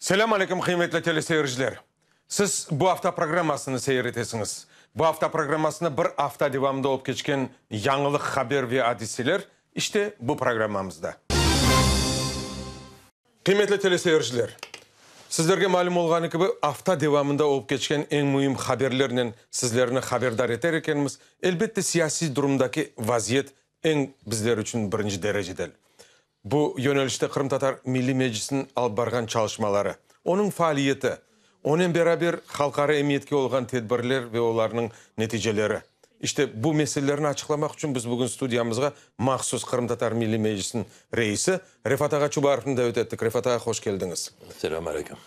Selâm aleyküm, qıymetli teleseyirciler! Siz Bu afta programmasını seyir etesiñiz. Bu afta programmasında bir afta devamında olıp keçken yañılıq haber ve adiseler işte bu programmamızda. Qıymetli teleseyirciler, sizlerge malüm olğanı kibi, afta devamında olıp keçken eñ müim haberlernen sizlerni haberdar eter ekenmiz, elbette, siyasiy durumdaki vaziyet eñ bizler içün birinci derecedel. Bu yönelişte Qırımtatar Milliy Meclisiniñ alıp barğan çalışmaları, onıñ faaliyeti, onen beraber halqara emiyetke olğan tedbirler ve olarnıñ neticeleri, işte bu meselelerni açıqlamaq içün biz bugün studiyamızğa mahsus Qırımtatar Milliy Meclisiniñ reisi Refat ağa Çubarovnı davet ettik. Refat ağa, hoş keldiñiz. Selâm aleyküm.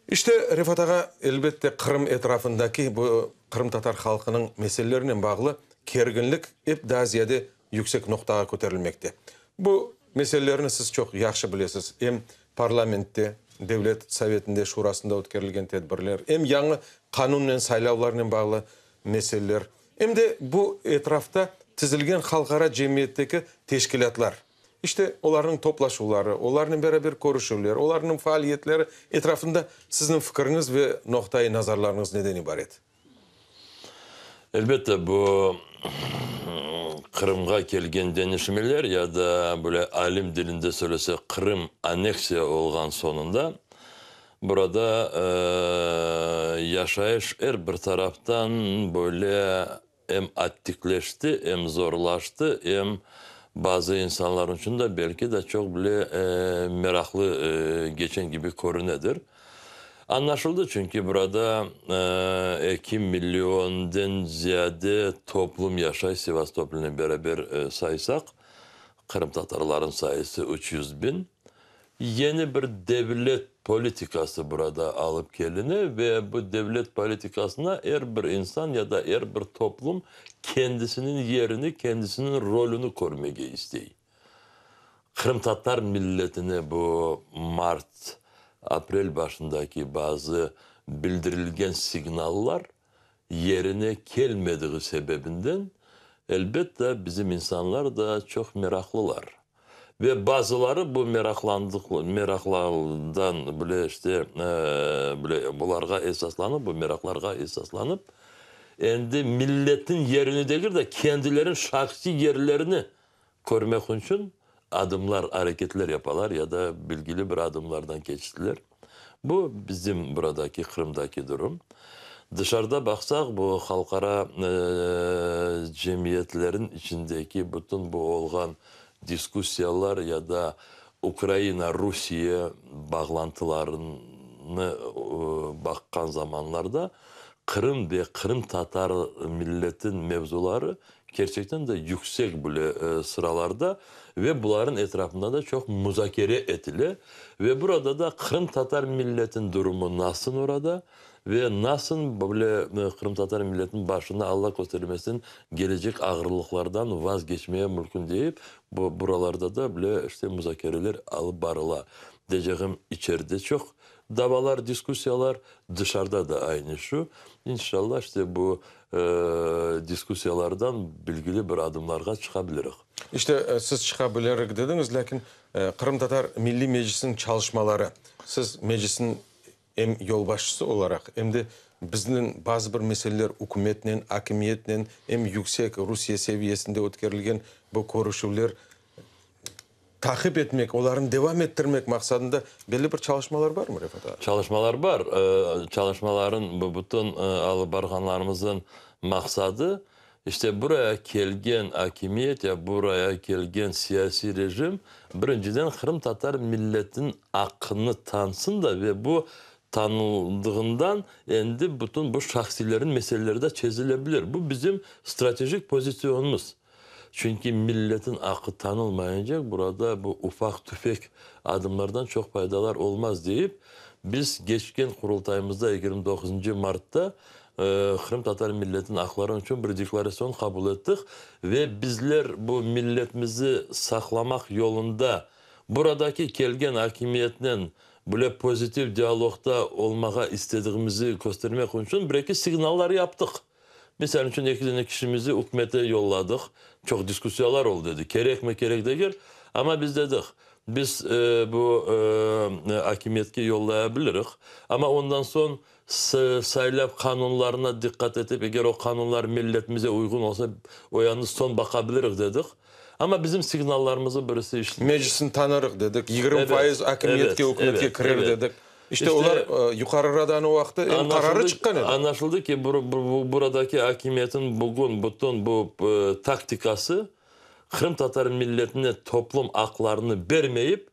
İşte, Refat ağa, elbette, Qırım etrafındaki bu qırımtatar halqınıñ meselelerinen bağlı kerginlik ep daa ziyade yüksek noqtağa köterilmekte. Bu meselelerni siz çoq yahşı bilesiz, em parlamentte, Devlet Sovetinde, Şurasında ötkerilgen tedbirler, em yañı qanunnen saylavlarnen bağlı meseleler, em de bu etrafta tizilgen halqara cemiyetteki teşkilâtlar. İşte, olarnıñ toplaşuvları, olarnen beraber körüşüvler, olarnıñ faaliyetleri etrafında siziñ fikiriñiz ve noqtai nazarlarıñız neden ibaret? Elbette, bu Qırımğa kelgen deñişmeler ya da böyle alim dilinde söylesek, Qırım anneksiya olğan soñunda burada yaşayış er bir taraftan böyle em attikleşti, em zorlaştı, em bazı insanlar içün de belki de çoq bile meraqlı geçen kibi körünedir. Añlaşıldı, çünki burada eki millionden ziyade toplum yaşay, Sevastopolnen beraber saysaq, qırımtatarlarnıñ sayısı 300 biñ. Yeni bir devlet politikası burada alıp keline ve bu devlet politikasına er bir insan ya da er bir toplum kendisiniñ yerini, kendisiniñ rolüni körmege istey. Qırımtatar milletine bu mart, aprel başındaki bazı bildirilgen signallar yerine kelmediği sebebinden, elbette, bizim insanlar da çoq meraqlılar. Ve bazıları bu meraqlandıq, meraqlardan bile işte, bile bularğa esaslanıp, bu meraqlarğa esaslanıp, endi milletin yerini degil de, kendileriniñ şahsiy yerlerini körmek içün adımlar, areketler yapalar ya da bilgili bir adımlardan keçtiler. Bu bizim buradaki, Qırımdaki durum. Dışarıda baqsaq, bu halqara cemiyetlerin içindeki bütün bu olğan diskussiyalar ya da Ukraina, Rusiye bağlantılarını baqqan zamanlarda Qırım ve qırımtatar milletin mevzuları kerçekten de yüksek bile sıralarda ve buların etrafında da çoq muzakere etile ve burada da qırımtatar milletin durumu nasıl orada ve nasıl böyle qırımtatar milletin başına Alla köstermesin gelecek ağırlıqlardan vazgeçmeye mümkün deyip bu buralarda da bile işte muzakereler alıp barıla. Deycegim içeride çoq davalar, diskussiyalar, dışarıda da aynı şu. İnşallah işte bu diskussiyalardan bilgili bir adımlarğa çıqa bilirik. İşte, siz çıqa bilirik dediñiz, lâkin Qırımtatar Milliy Meclisiniñ çalışmaları, siz Meclisniñ em yolbaşçısı olaraq, em de bizniñ bazı bir meseleler ükümetnen, akimiyetnen, em yüksek Rusiye seviyesinde ötkerilgen bu körüşüvler taqip etmek, olarnı devam ettirmek maqsadında belli bir çalışmalar barmı, Refat ağa? Çalışmalar bar. Çalışmaların, bu bütün alıp barğanlarımızın maqsadı, işte buraya kelgen akimiyet ya buraya kelgen siyasiy rejim birinciden qırımtatar milletiniñ aqqını tansın da ve bu tanıldığından endi bütün bu şahsiylerin meseleleri de çezilebilir. Bu bizim stratejik pozisyonımız. Çünki milletin aqqı tanılmayınca burada bu ufaq-tüfek adımlardan çoq faydalar olmaz deyip, biz keçken Qurultayımızda 29 martta qırımtatar milletiniñ aqları içün bir deklarasyon qabul ettik ve bizler bu milletimizi saqlamaq yolunda buradaki kelgen akimiyetnen böyle pozitiv dialogda olmağa istediğimizi köstermek içün bir-eki signallar yaptıq. Misal içün, eki dane kişimizi ükümete yolladıq. Çoq diskussiyalar oldı edi, kerekmi, kerek degil. Amma biz dedik. Biz bu akimiyetke yollaya bilirik, amma ondan soñ saylav qanunlarına diqqat etip, eger o qanunlar milletimize uyğun olsa, o yanı soñ baqa bilirik dedik. Amma bizim signallarımızı birisi işitmedi. Meclisni tanırıq dedik, 20% akimiyetke, ükümetke kirer dedik. İşte, olar Yuqarı Radanı o vaqtı em qararı çıqqan edi. Añlaşıldı ki, buradaki akimiyetniñ bugün bütün bu taktikası qırımtatar milletine toplum aqlarını bermeyip,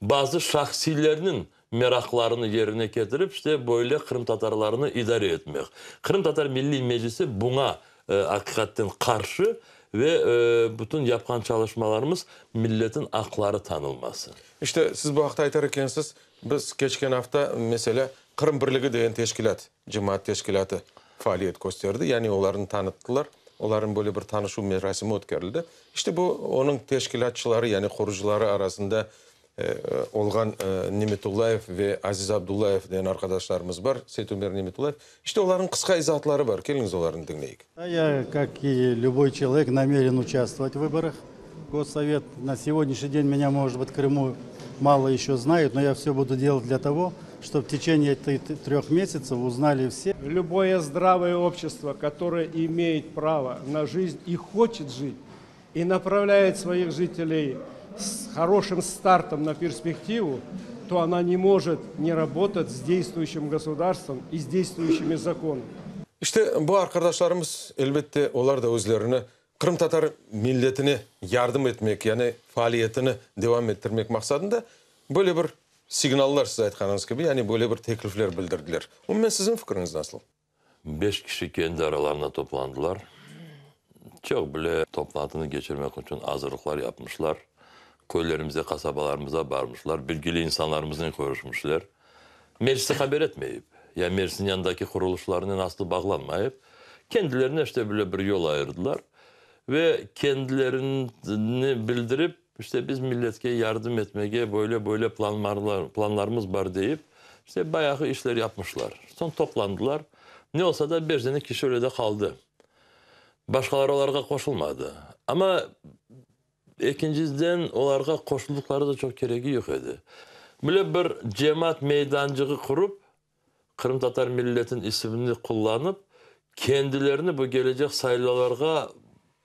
bazı şahsiylerniñ meraqlarını yerine ketirip, işte, böyle qırımtatarlarnı idare etmek. Qırımtatar Milliy Meclisi buña aqiqatten qarşı ve bütün yapqan çalışmalarımız milletin aqları tanılması. İşte, siz bu aqta aytar ekensiz, biz keçken afta, meselâ, Qırım birligi degen teşkilât, cemaat teşkilâtı faaliyet kösterdi, yani olarnı tanıttılar, olarnıñ böyle bir tanışuv merasimi ötkerildi. İşte bu onıñ teşkilâtçıları, yani qurucıları arasında olğan Nimetullayev ve Aziz Abdullayev degen arqadaşlarımız bar, Seytumer Nimetullayev. İşte olarnıñ qısqa izaatları bar, keliñiz olarnı diñleyik. Я, как и любой человек, намерен участвовать в выборах. Госсовет на сегодняшний день меня, может быть, в Крыму мало еще знают, но я все буду делать для того, чтобы в течение 3 месяцев узнали все. Любое здравое общество, которое имеет право на жизнь и хочет жить, и направляет своих жителей с хорошим стартом на перспективу, то она не может не работать с действующим государством и с действующими законами. İşte bu arqadaşlarımız, elbette, olar da özlerini qırımtatar milletine yardım etmek, yani faaliyetini devam ettirmek maqsadında böyle bir signallar, siz aytqanıñız kibi, yani böyle bir teklifler bildirdiler. Umumen siziñ fikiriñiz nasıl? Beş kişi kendi aralarında toplandılar. Çoq bile toplantını keçirmek içün azırlıqlar yapmışlar. Köylerimize, qasabalarımıza barmışlar, bilgili insanlarımıznen körüşmişler. Mecliste haber etmeyip, ya meclisniñ yanındaki qurulışlarnen aslı bağlanmayıp, kendilerine işte böyle bir yol ayırdılar ve kendilerini bildirip, işte biz milletke yardım etmege böyle-böyle planlarımız bar deyip, işte bayağı işler yapmışlar. Soñ toplandılar. Ne olsa da beş dane kişi öyle de qaldı. Başqaları olarğa qoşulmadı. Amma ekinciden olarğa qoşuldıqları da çoq keregi yoq edi. Böyle bir cemaat meydancığı qurup, qırımtatar milletiniñ ismini qullanıp, kendilerini bu kelecek saylavlarğa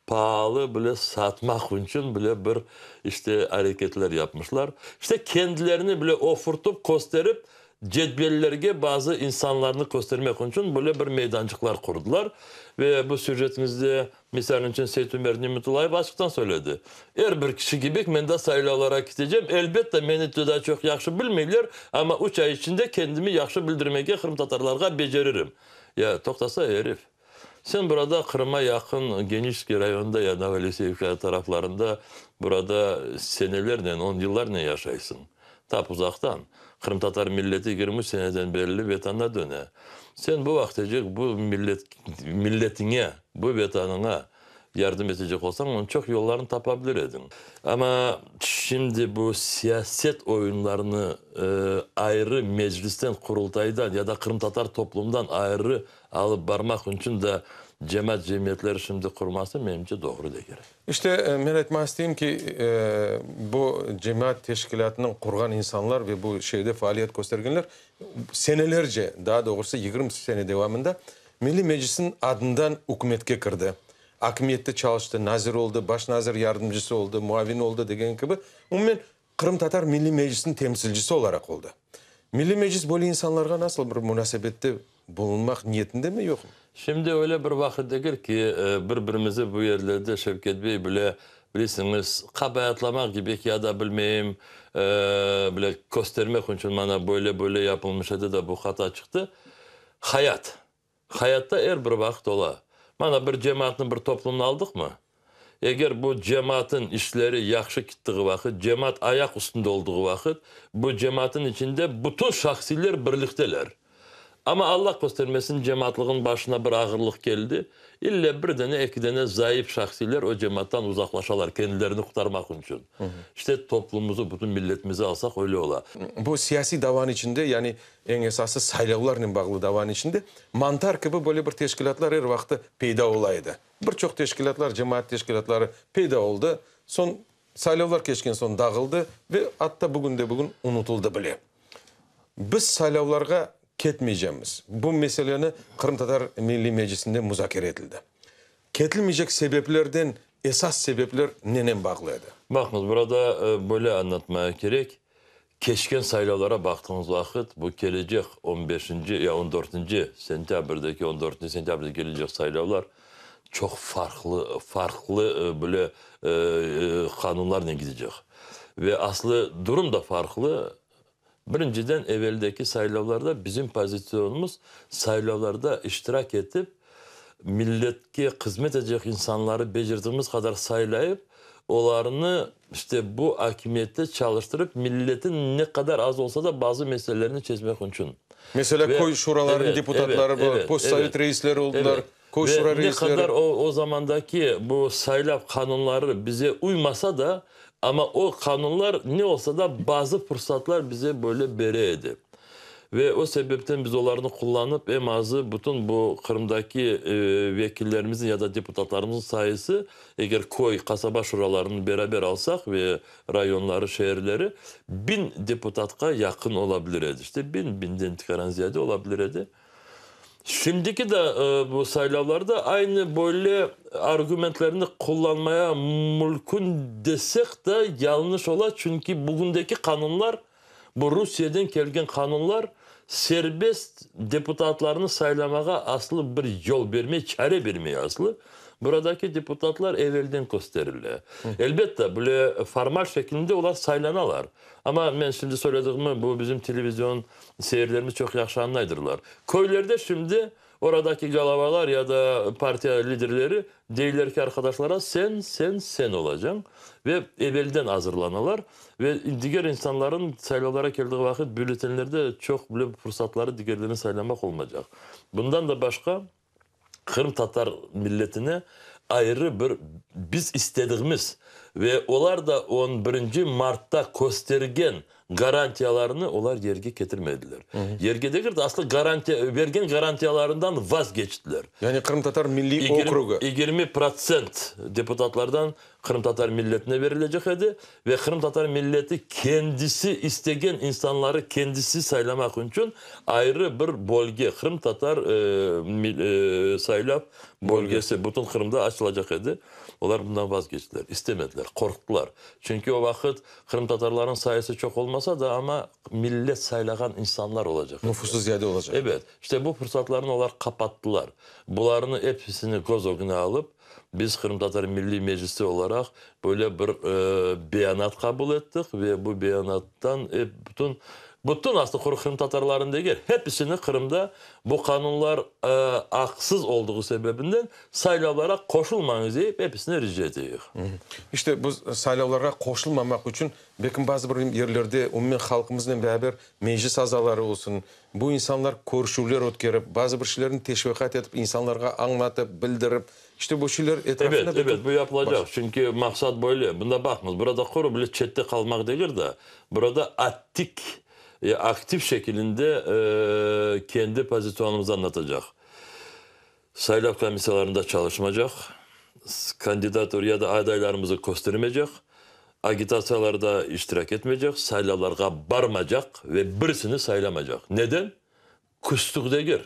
paalı bile satmaq içün bile bir işte areketler yapmışlar. İşte kendilerini bile ofurtıp, kösterip, cedvellerge bazı insanlarnı köstermek içün böyle bir meydançıqlar qurdılar. Ve bu süjetimizde, misal içün, Seytumer Nimetullayev açıqtan söyledi. Er bir kişi kibi men de saylavlara ketecem. Elbette, meni daa çoq yahşı bilmeyler, amma 3 ay içinde kendimi yahşı bildirmege qırımtatarlarğa beceririm. Ya, toqtasa, erif. Sen burada Qırımğa yaqın Geniçeskiy rayonında ya Novoalekseyevka taraflarında burada senelernen, on yıllarnen yaşaysıñ. Tap uzaqtan. Qırımtatar milleti 23 seneden berli vetanına döne. Sen bu vaqtecek bu millet, milletiñe, bu vetanıña yardım etecek olsañ, onıñ çoq yollarını tapa bilir ediñ. Amma şimdi bu siyaset oyunlarını ayrı Meclisten, Qurultaydan ya da qırımtatar toplumdan ayrı alıp barmaq içün de cemaat cemiyetleri şimdi qurması, menimce, doğru degil. İşte, men aytmaq isteyim ki, bu cemaat teşkilâtınıñ qurğan insanlar ve bu şeyde faaliyet köstergenler senelerce, daa doğrusı 20 sene devamında Milliy Meclisniñ adından ükümetke kirdi, akimiyette çalıştı, nazir oldı, baş nazir yardımcısı oldı, muavin oldı degen kibi, umumen Qırımtatar Milliy Meclisiniñ temsilcisi olaraq oldı. Milliy Meclis böyle insanlarğa nasıl bir munasebette bulunmaq niyetindemi, yoqmı? Şimdi öyle bir vaqıt degil ki, bir-birimizi bu yerlerde, Şevket bey, bile, bilesiñiz, qabaatlamaq kibi ya da bilmeyim, bile köstermek içün mana böyle-böyle yapılmış edi da bu hata çıqtı. Hayat. Hayatta er bir vaqıt ola. Mana bir cemaatnı, bir toplumnı aldıqmı? Eger bu cemaatın işleri yahşı kittiği vaqıt, cemaat ayaq üstünde olduğu vaqıt, bu cemaatın içinde bütün şahsiyler birlikteler. Amma Allah köstermesin, cemaatlığın başına bir ağırlıq keldi, ille bir dane, eki dane zayıf şahsiyler o cemaattan uzaqlaşalar, kendilerini qurtarmaq içün. İşte toplumımızı, bütün milletimizi alsaq, öyle ola. Bu siyasiy davanıñ içinde, yani eñ esası saylavlarnen bağlı davanıñ içinde mantar kibi böyle bir teşkilâtlar er vaqtı peyda ola edi. Bir çoq teşkilâtlar, cemaat teşkilâtları peyda oldı. Soñ. Saylavlar keçken soñ dağıldı ve atta bugünde-bugün unutıldı bile. Biz saylavlarğa ketmeycemiz. Bu meseleni Qırımtatar Milliy Meclisinde muzakere etildi. Ketilmeycek sebeplerden esas sebepler nenen bağlı edi? Baqıñız, burada böyle añlatmaya kerek, keçken saylavlara baqtığıñız vaqıt, bu kelecek on beşinci ya on dörtünci sentâbrdeki, on dörtünci sentâbrde kelecek saylavlar çoq farqlı, farqlı böyle qanunlarnen gidecek. Ve aslı durum da farqlı. Birinciden, eveldeki saylavlarda bizim pozitsionımız saylavlarda iştirak etip, milletke hızmet edecek insanları becerdigimiz qadar saylayıp, olarnı işte bu akimiyette çalıştırıp, milletin ne qadar az olsa da bazı meselelerini çezmek içün. Meselâ, köy şuralarınıñ deputatları, postsovet reisleri oldılar, köy şura reisleri. Ne qadar o zamandaki bu saylav qanunları bize uymasa da, amma o qanunlar ne olsa da bazı fursatlar bize böyle bere edi. Ve o sebepten biz olarnı qullanıp, em azı bütün bu Qırımdaki vekillerimizniñ ya da deputatlarımıznıñ sayısı, eger köy, qasaba şuralarını beraber alsaq ve rayonları, şeerleri, biñ deputatqa yaqın olabilir edi. İşte biñ, biñden tikaran ziyade olabilir edi. Şimdiki de bu saylavlarda aynı böyle argumentlerni qullanmaya mülkün desek de yañlış ola, çünki bugündeki qanunlar, bu Rusiyeden kelgen qanunlar serbest deputatlarnı saylamağa aslı bir yol bermey, çare bermey aslı. Buradaki deputatlar evelden kösterile. Elbette, böyle formal şekilde olar saylanalar. Amma men şimdi söyledigimi bu bizim televizion seyirlerimiz çoq yahşı añlaydırlar. Köylerde şimdi oradaki golavalar ya da partiya liderleri deyler ki, arqadaşlara sen, sen, sen olacañ ve evelden azırlanalar ve diger insanların saylavlara keldiği vaqıt bülletenlerde çoq bile fursatları digerlerini saylamaq olmaycaq. Bundan da başqa qırımtatar milletine ayrı bir biz istedigimiz ve olar da on birinci martta köstergen garantiyalarını olar yerge ketirmediler. Yerge degil de, aslı garantiya, bergen garantiyalarından vazgeçtiler. Yani Qırımtatar Milliy Okrugı. 20% deputatlardan qırımtatar milletine verilecek edi ve qırımtatar milleti kendisi istegen insanları kendisi saylamaq içün ayrı bir bölge, qırımtatar saylav bölgesi bütün Qırımda açılacaq edi. Olar bundan vazgeçtiler, istemediler, qorqtılar. Çünki o vaqıt qırımtatarlarnıñ sayısı çoq olmasa da, amma millet saylağan insanlar olacaq edi. Nüfusı ziyade olacaq. Ebet. İşte bu fırsatlarnı olar qapattılar. Bularnı episini köz ögüne alıp, Biz Qırımtatar Milliy Meclisi olaraq böyle bir beyanat qabul ettik ve bu beyanattan ep bütün, bütün aslı qırımtatarlarnı degil, hepisini Qırımda bu qanunlar aqsız olduğı sebebinden saylavlara qoşulmañız deyip hepisine rica eteyik. İşte biz saylavlarğa qoşulmamaq içün belkim bazı bir yerlerde umumen halqımıznen beraber meclis azaları olsun, Bu insanlar körüşüvler ötkerip, bazı bir şeylerni teşviqat etip, insanlarğa añlatıp, bildirip, işte bu şeyler etrafında Ebet, ebet, bu yapılacaq, çünki maqsat böyle. Bunda baqıñız, burada quru bile çette qalmaq degil de, burada attik, aktiv şekilinde kendi pozitsionımızı añlatacaq. Saylav komissiyalarında çalışmacaq, kandidatur ya da adaylarımızı köstermeycek, agitatsiyalarda iştirak etmeycek, saylavlarğa barmacaq ve birisini saylamaycaq. Neden? Küstük degil.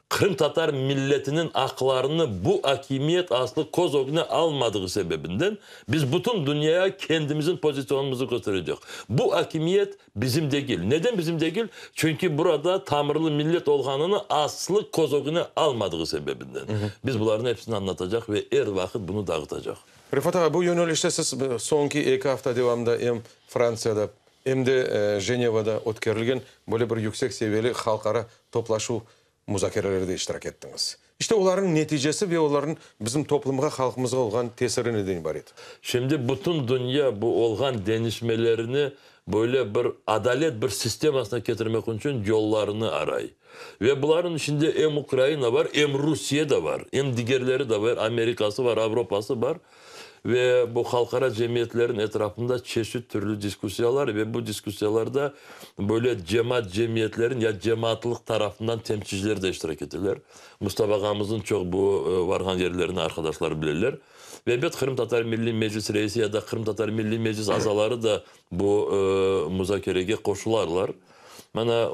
Qırımtatar milletiniñ aqlarını bu akimiyet aslı köz ögüne almadığı sebebinden biz bütün dünyaya kendimizniñ pozitsionımızı kösterecek. Bu akimiyet Bizim degil. Neden bizim degil? Çünki burada tamırlı millet olğanını aslı köz ögüne almadığı sebebinden. Biz bularnıñ episini añlatacaq ve er vaqıt bunı dağıtacaq. Refat ağa, bu yönelişte siz soñki eki afta devamında em Frantsiyada, em de Jenevada ötkerilgen böyle bir yüksek seviyeli halqara toplaşuv muzakerelerde iştirak ettiñiz. İşte olarnıñ neticesi ve olarnıñ bizim toplumğa, halqımızğa olğan tesiri neden ibaret? Şimdi bütün dünya bu olğan deñişmelerni böyle bir adalet bir sistemasına ketirmek içün yollarını aray. Ve bularnıñ içinde em Ukraina bar, em Rusiye de bar, em digerleri de bar, Amerikası bar, Avropası bar. Ve bu halqara cemiyetlerin etrafında çeşit türlü diskussiyalar ve bu diskussiyalarda böyle cemaat cemiyetlerin ya cemaatlıq tarafından temsilciler de iştirak eteler. Mustafa ağamıznıñ çoq bu varğan yerlerini arqadaşlar bileler. Ve elbet Qırımtatar Milliy Meclis reisi ya da Qırımtatar Milliy Meclis azaları da bu muzakerege qoşularlar. Mana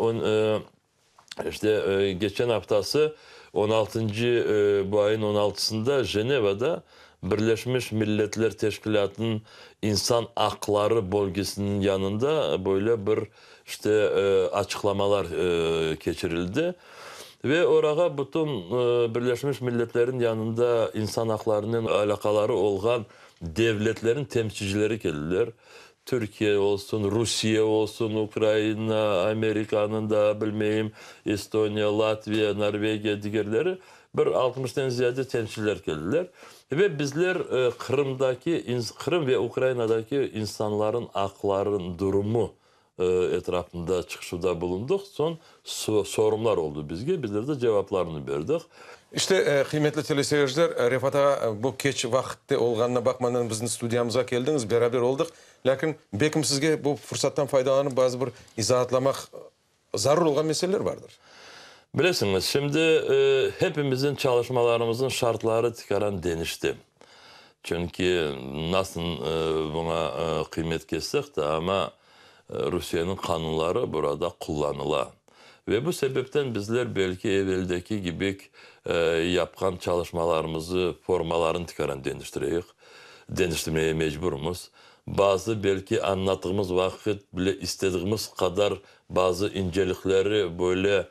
işte keçen aftası on altıncı bu ayın on altısında Jenevada Birleşmiş Milletler Teşkilâtınıñ insan aqları bölgesiniñ yanında böyle bir işte açıqlamalar keçirildi. Ve orağa bütün Birleşmiş Milletlerniñ yanında insan aqlarınen alâqaları olğan devletlerniñ temsilcileri keldiler. Türkiye olsun, Rusiye olsun, Ukraina, Amerikanıñ da, bilmeyim, Estoniya, Latviya, Norvegiya, digerleri, bir altmıştan ziyade temsilciler keldiler. Ve bizler Qırımdaki, Qırım ve Ukrainadaki insanların aqlarınıñ durumu etrafında çıqışuvda bulundıq. Soñ sorumlar oldı bizge, bizler de cevaplarını berdik. İşte, qıymetli teleseyirciler, Refat ağa, bu keç vaqıtte olğanına baqmadan bizim studiyamızğa keldiñiz, beraber oldıq. Lâkin, belkim sizge bu fırsattan faydalanıp bazı bir izaatlamaq zarur olğan meseleler bardır. Bilesiñiz, şimdi hepimizin çalışmalarımızın şartları tikaran deñişti. Çünki nasıl buña qıymet kessek de, amma Rusiyeniñ qanunları burada qullanıla. Ve bu sebepten bizler belki eveldeki gibik yapqan çalışmalarımızı, formalarını tikaran deñiştireyik, deñiştirmege mecburmız. Bazı belki añlattığımız vaqıt bile istediğimiz qadar bazı incelikleri böyle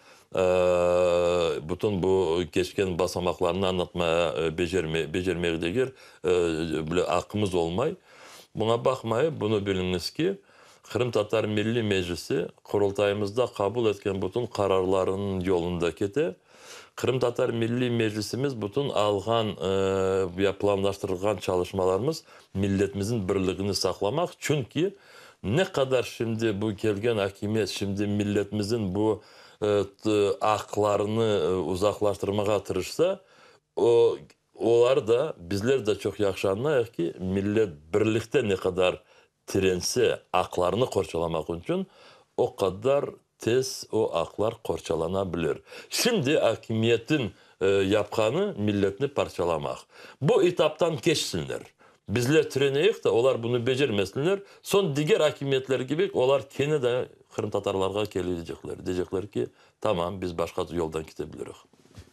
bütün bu keçken basamaqlarnı añlatmaya becermey, becermek degil, bile aqqımız olmay. Buña baqmayıp, bunı biliñiz ki, Qırımtatar Milliy Meclisi Qurultayımızda qabul etken bütün qararlarınıñ yolunda kete. Qırımtatar Milliy Meclisimiz bütün alğan ya planlaştırılğan çalışmalarımız milletimizniñ birligini saqlamaq, çünki ne qadar şimdi bu kelgen akimiyet şimdi milletimizniñ bu aqlarını uzaqlaştırmağa tırışsa, o, olar da, bizler de çoq yahşı añlayıq ki, millet birlikte ne qadar tirense aqlarını qorçalamaq içün, o qadar tez o aqlar qorçalana bilir. Şimdi akimiyetin yapqanı milletni parçalamaq. Bu etaptan keçsinler. Bizler tireneyik de, olar bunı becermesinler, soñ diger akimiyetler kibi olar kene de qırımtatarlarğa kelecekler, deycekler ki, tamam, biz başqa yoldan kete bilirik.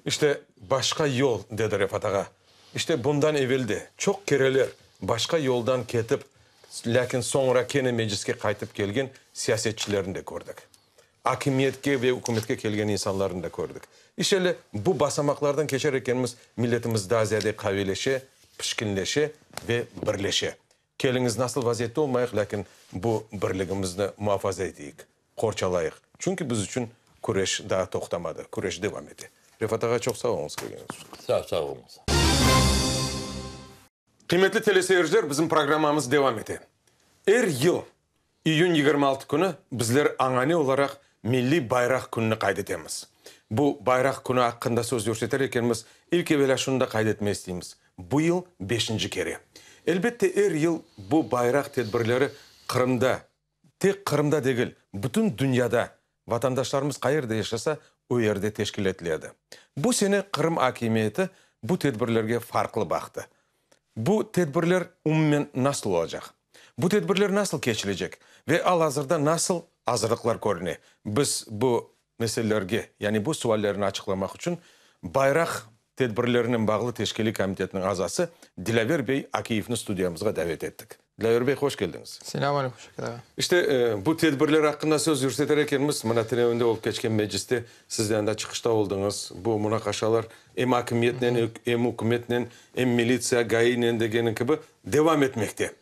İşte, başqa yol, dedi Refat ağa. İşte, bundan evel de çoq kereler başqa yoldan ketip, lâkin soñra kene mecliske qaytıp kelgen siyasetçilerni de kördik. Akimiyetke ve ükümetke kelgen insanlarnı da kördik. İşele, bu basamaqlardan keçer ekenmiz, milletimiz daa ziyade qaviyleşe, pişkinleşe ve birleşe. Keliñiz, nasıl vaziyette olmayıq, lâkin bu birligimizni muafaza eteyik, qorçalayıq. Çünki biz içün küreş daa toqtamadı, küreş devam ete. Refat ağa, çoq sağ oluñız kelgeniñiz içün. Sağ, sağ oluñız. Qıymetli teleseyirciler, bizim programmamız devam ete. Er yıl iyün 26 künü bizler añane olaraq Milliy bayraq kününi qayd etemiz. Bu bayraq künü aqqında söz yürseter ekenmiz, ilk evelâ şunı da qayd etmege isteymiz, bu yıl beşinci kere. Elbette, er yıl bu bayraq tedbirleri Qırımda, tek Qırımda degil, bütün dünyada, vatandaşlarımız qayerde yaşasa, o yerde teşkil etiledi. Bu sene Qırım akimiyeti bu tedbirlerge farqlı baqtı. Bu tedbirler umumen nasıl olacaq? Bu tedbirler nasıl keçilecek ve al-azırda nasıl azırlıqlar körüne? Biz bu meselelerge, yani bu suallerni açıqlamaq içün bayraq tedbirlerinen bağlı teşkiliy komitetniñ azası Dilâver bey Akiyevni studiyamızğa davet ettik. Dilâver bey, hoş keldiñiz. Selâm aleyküm, Şevket ağa. İşte, bu tedbirler aqqında söz yürseter ekenmiz, mına tünevinde olıp keçken mecliste siz de anda çıqışta oldıñız. Bu munaqaşalar em akimiyetnen, em ükümetnen, em militsiya, GAİnen degeni kibi devam etmekte.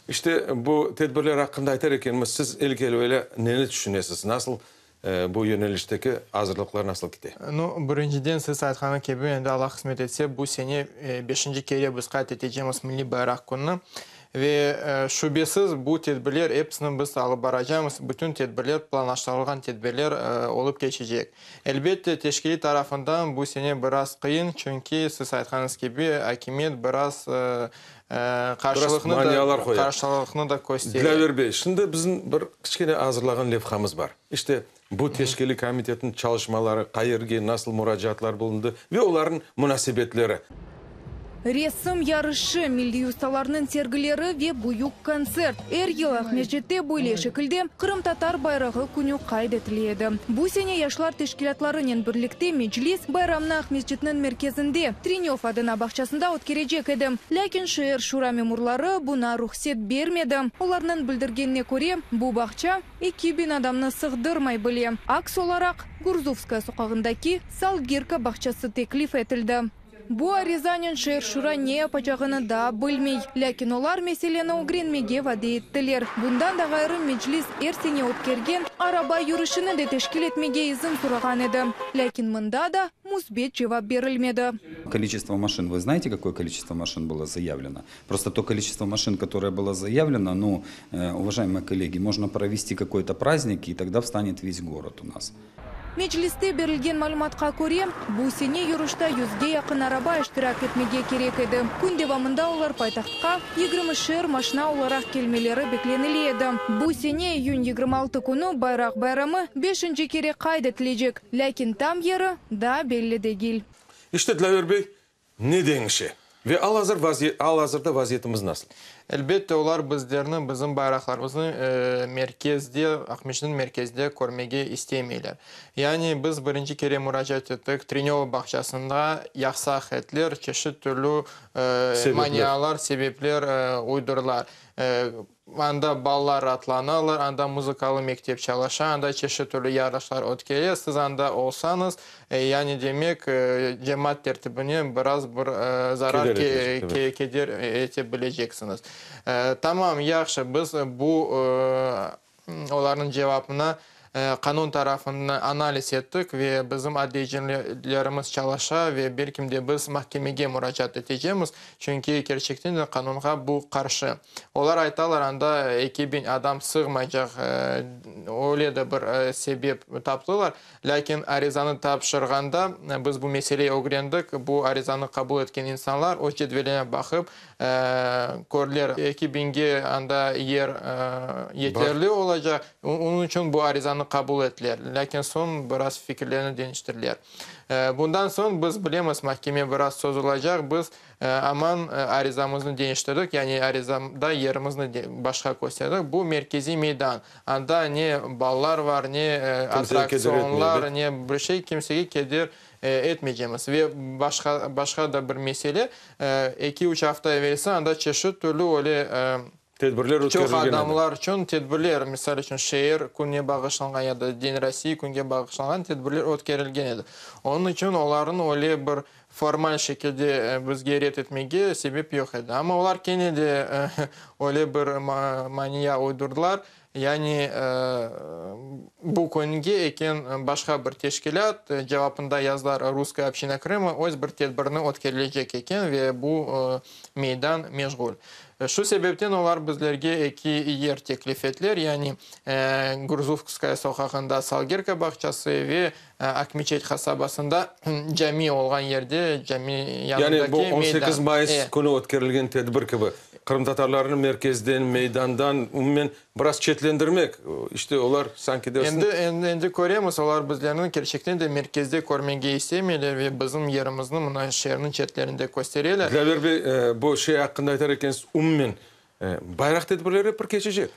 İşte, bu tedbirler aqqında aytar ekenmiz, siz ilk evelâ neni tüşünesiz, nasıl bu yönelişteki azırlıqlar nasıl kete? Nu, birinciden, siz aytqanı kibi, endi Allah qısmet etse, bu sene beşinci kere biz qayd etecemiz Milliy bayraq kününi. Ve, şübesiz, bu tedbirler episini biz alıp baracamız, bütün tedbirler, planlaştırılğan tedbirler olıp keçecek. Elbette, teşkiliy tarafından bu sene biraz qıyın, çünki, siz aytqanıñız kibi, akimiyet biraz qarşılıqnı da, qarşılıqnı da köstere. Dilâver bey, şimdi bizim bir kiçkene azırlağan levhamız bar. İşte, bu teşkiliy komitetniñ çalışmaları, qayerge, nasıl muracaatlar bulundı ve olarnıñ munasebetleri. Resim yarışı, milliy ustalarnıñ sergileri ve büyük kontsert. Er yıl Aqmescitte böyle şekilde Qırımtatar bayrağı künü qayd etile edi. Bu sene yaşlar teşkilâtlarınen birlikte Meclis bayramnı Aqmescitniñ merkezinde, Trenöv adına bağçasında ötkerecek edi. Lâkin şeer şura memurları buña ruhset bermedi. Olarnıñ bildirgenine köre, bu bağça 2000 adamnı sığdırmay bile. Aks olaraq, Gurzufskaya soqağındaki Salgirka bağçası teklif etildi. Bu arizanen şeer şura ne yapacağını daa bilmey, lâkin olar meseleni ögrenmege vade ettiler. Bundan da ğayrı, Meclis er sene ötkergen araba yürüşini de teşkil etmege izin sorağan edi, lâkin mında da müsbet cevap berilmedi. Количество машин, вы знаете, какое количество машин было заявлено? Просто то количество машин, которое было заявлено, ну, уважаемые коллеги, можно провести какой-то праздник, и тогда встанет весь город у нас. Mecliste berilgen malümatqa köre, bu sene yürüşte yüzge yaqın araba iştirak etmege kerek edi. Kün devamında olar paytahtqa yigirmişer maşina olaraq kelmeleri beklenile edi. Bu sene iyün 26 künü bayraq bayramı beşinci kere qayd etilecek, lâkin tam yeri daa belli degil. İşte, Dilâver bey, ne deñişe ve al-azırda vaziyetimiz nasıl? Elbette, olar bizlerni, bizim bayraqlarımıznı merkezde, Aqmescitniñ merkezinde körmege istemeyler. Yani biz birinci kere muracaat ettik, Trenöva bağçasında yasaq ettiler, çeşit türlü manialar, sebepler uydurdılar. Anda balalar raatlanalar, anda muzıkalı mektep çalışa, anda çeşit türlü yarışlar ötkere. Siz anda olsañız, yani demek, cemaat tertibine biraz bir zarar, keder ete bileceksiñiz. Tamam, yahşı, biz bu olarnıñ cevabına qanun tarafından analiz ettik ve bizim adliyecilerimiz çalışa ve belkim de biz mahkemege muracaat etecemiz, çünki kerçekten de qanunğa bu qarşı. Olar aytalar, anda 2000 adam sığmaycaq, öyle de bir sebep taptılar, lâkin arizanı tapşırğanda biz bu meseleyi ögrendik, bu arizanı qabul etken insanlar öz cedveline baqıp kördiler, 2000ge anda yer yeterli olacaq, onıñ içün bu arizanı qabul ettiler, lâkin soñ biraz fikirlerini deñiştirdiler. Bundan soñ biz bilemiz, mahkeme biraz sozulacaq, biz aman arizamıznı deñiştirdik, yani arizamda yerimizni başqa kösterdik. Bu merkeziy meydan, anda ne balalar bar, ne attraktsionlar, ne bir şey, kimsege keder etmeycemiz. Ve başqa, başqa da bir mesele, 2-3 afta evelsi anda çeşit türlü öyle tedbirler çoq adamlar içün tedbirler, misal içün, şeer kününe bağışlanğan ya da День России künge bağışlanğan tedbirler ötkerilgen edi. Onıñ içün olarnıñ öyle bir formal şekilde bizge red etmege sebep yoq edi. Amma olar kene de öyle bir mania uydurdılar, yani bu künge eken başqa bir teşkilât, cevabında yazdılar Russkaya община Крыма, öz bir tedbirni ötkerilecek eken ve bu meydan meşğul. Şu sebepten olar bizlerge eki yer teklif ettiler, yani Gurzufskaya soqağında Salgirka bağçası ve Akmeçet qasabasında cami olğan yerde, cami yanındaki Yani bu 18 meydan. mayıs künü ötkerilgen tedbir kibi qırımtatarlarnı merkezden, meydandan umumen biraz çetlendirmek. İşte olar sanki dersin. Endi köremiz, olar bizlerni kerçekten de merkezde körmege istemeyler ve bizim yerimizni mına şeerniñ çetlerinde köstereler. Dilâver bey, bu şey aqqında aytar ekensiz, umumen bayraq tedbirleri bir keçecek.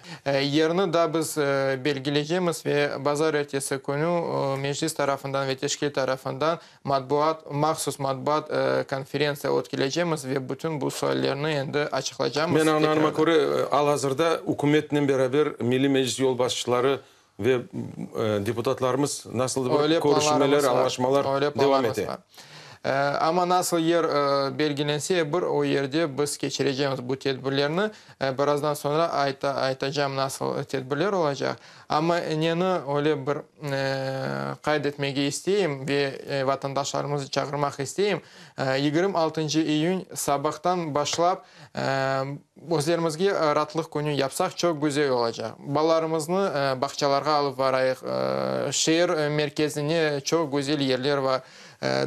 Yerni da biz belgileycemiz ve bazarertesi künü Meclis tarafından ve teşkil tarafından matbuat, mahsus matbuat konferentsiya ötkerecemiz ve bütün bu suallerni endi açıqlaycamız. Men añlağanıma köre, al-azırda ükümetnen beraber Milliy Meclis yolbaşçıları ve deputatlarımız nasıldır bir körüşmeler, añlaşmalar devam ete. Amma nasıl yer belgilense, bir o yerde biz keçirecemiz bu tedbirlerni. Birazdan soñra aytacağım nasıl tedbirler olacaq. Amma neni öyle bir qayd etmege isteyim ve vatandaşlarımıznı çağırmaq isteyim, 26 iyün sabahtan başlap. Özlerimizge raatlıq künü yapsaq çoq güzel olacaq. Balalarımıznı bağçalarğa alıp barayıq, şeer merkezine çoq güzel yerler bar.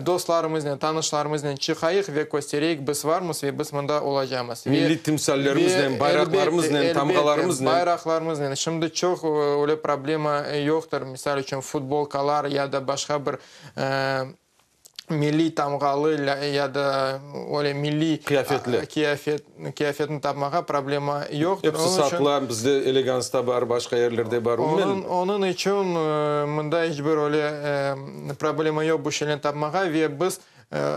Dostlarımıznen, tanışlarımıznen çıqayıq ve köstereyik, biz varmız ve biz mında olacamız. Milliy timsallerimiznen, bayraqlarımıznen, tamğalarımıznen. Bayraqlarımıznen. Şimdi çoq öyle problema yoqtır, misal içün, futbolkalar ya da başqa bir milliy tamğalı ya da öyle milliy Qıyafetli. qıyafet, qıyafetni tapmağa problema yoqtır. Episi satıla, bizde Elegansta bar, başqa yerlerde bar. Umumen. Onıñ, onıñ içün mında iç bir öyle problema yoq bu şeylerni tapmağa ve biz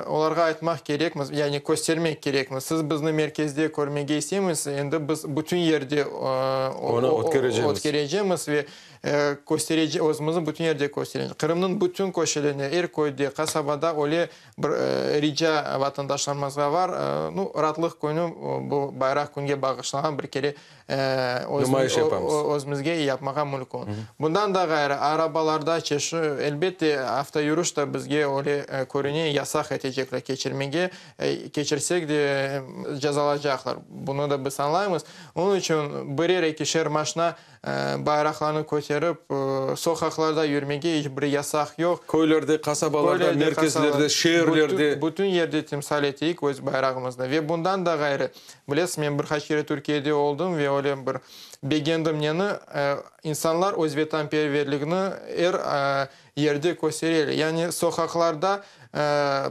olarğa aytmaq kerekmiz, yani köstermek kerekmiz, siz bizni merkezde körmege isteymiz, endi biz bütün yerde Onı ötkerecemiz. ötkerecemiz ve Kösterece, özümizni bütün yerde kösterece. Qırımnıñ bütün köşelerinde, er köyde, qasabada öyle bir rica vatandaşlarımızğa var, nu, raatlıq künü, bu bayraq künge bağışlanğan bir kere Numayış yapamız. özümizge yapmağa mümkün. Bundan da ğayrı, arabalarda çeşit, elbette, avtoyürüş da bizge öyle körüne, yasaq etecekler keçirmege, keçirsek de cezalacaqlar, bunı da biz añlaymız. Onıñ içün birer, ekişer maşna Bayraqlarnı köterip, soqaqlarda yürmege iç bir yasaq yoq. Köylerde, qasabalarda, merkezlerde, şeerlerde. Bütün yerde timsal eteyik öz bayrağımıznı. Ve bundan da ğayrı, bilesiz, men bir qaç kere Türkiyede oldım ve öyle bir begendim neni, insanlar öz vetanperverligini er yerde köstereler. Yani soqaqlarda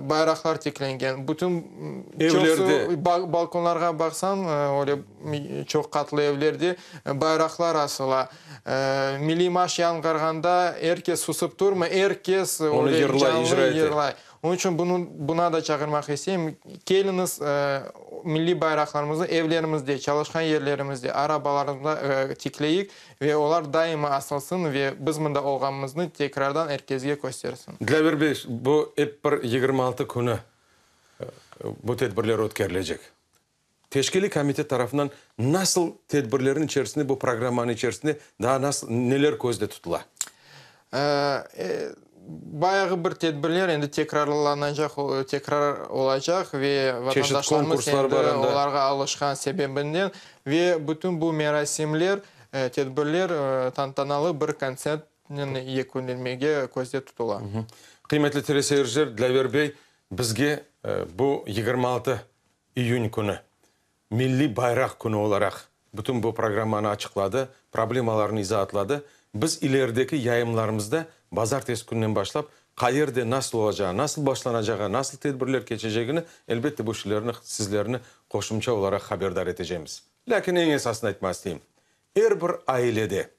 bayraqlar tiklengen, bütün Evlerde. Balkonlarğa baqsañ, öyle çoq qatlı evlerde bayraqlar asıla. Milliy marş yañğırğanda er kes susıp turmay, er kes Onı öyle yırlay, canlı icra ete. yırlay. Onıñ içün bunı, buna da çağırmaq isteyim, keliñiz, milliy bayraqlarımıznı evlerimizde, çalışqan yerlerimizde, arabalarımızda tikleyik Ve olar daima asılsın ve biz mında olğanımıznı tekrardan er kesge köstersin. Dilâver bey, bu ep bir 26 künü bu tedbirler ötkerilecek. Teşkiliy komitet tarafından nasıl tedbirlerniñ içerisinde, bu programmanıñ içerisinde daa nasıl, neler közde tutula? Bayağı bir tedbirler endi tekrarlanacaq, tekrar olacaq ve vatandaşlarımız endi olarğa alışqan sebebinden ve bütün bu merasimler, tedbirler tantanalı bir kontsertnen yekünlenmege közde tutula. Qıymetli teleseyirciler, Dilâver bey bizge bu 26 iyün künü Milliy bayraq künü olaraq bütün bu programmanı açıqladı, problemalarnı izaatladı. Biz ilerideki yayımlarımızda bazartesi kününden başlap qayerde nasıl olacağı, nasıl başlanacağı, nasıl tedbirler keçecegini, elbette, bu şeylerni sizlerni qoşumça olaraq haberdar etecemiz. Lâkin eñ esasını aytmaq isteyim, er bir ailede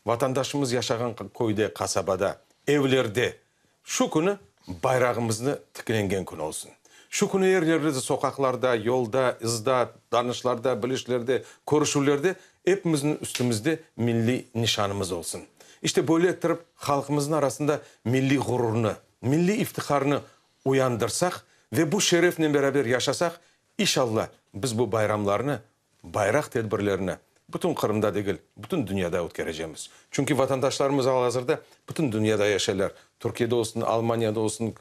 Vatandaşımız yaşağan köyde, qasabada, evlerde şu künü bayrağımıznı tiklengen kün olsun. Şu künü er yerde, soqaqlarda, yolda, ızda, tanışlarda, bilişlerde, körüşüvlerde epimizniñ üstümizde milliy nişanımız olsun. İşte böyle ettirip halqımıznıñ arasında milliy ğururnı, milliy iftiharnı uyandırsaq ve bu şerefnen beraber yaşasaq, inşalla, biz bu bayramlarnı Bayraq tedbirlerini bütün Qırımda degil, bütün dünyada ötkerecemiz. Çünki vatandaşlarımız al-azırda bütün dünyada yaşaylar, Türkiyede olsun, Almaniyada olsun,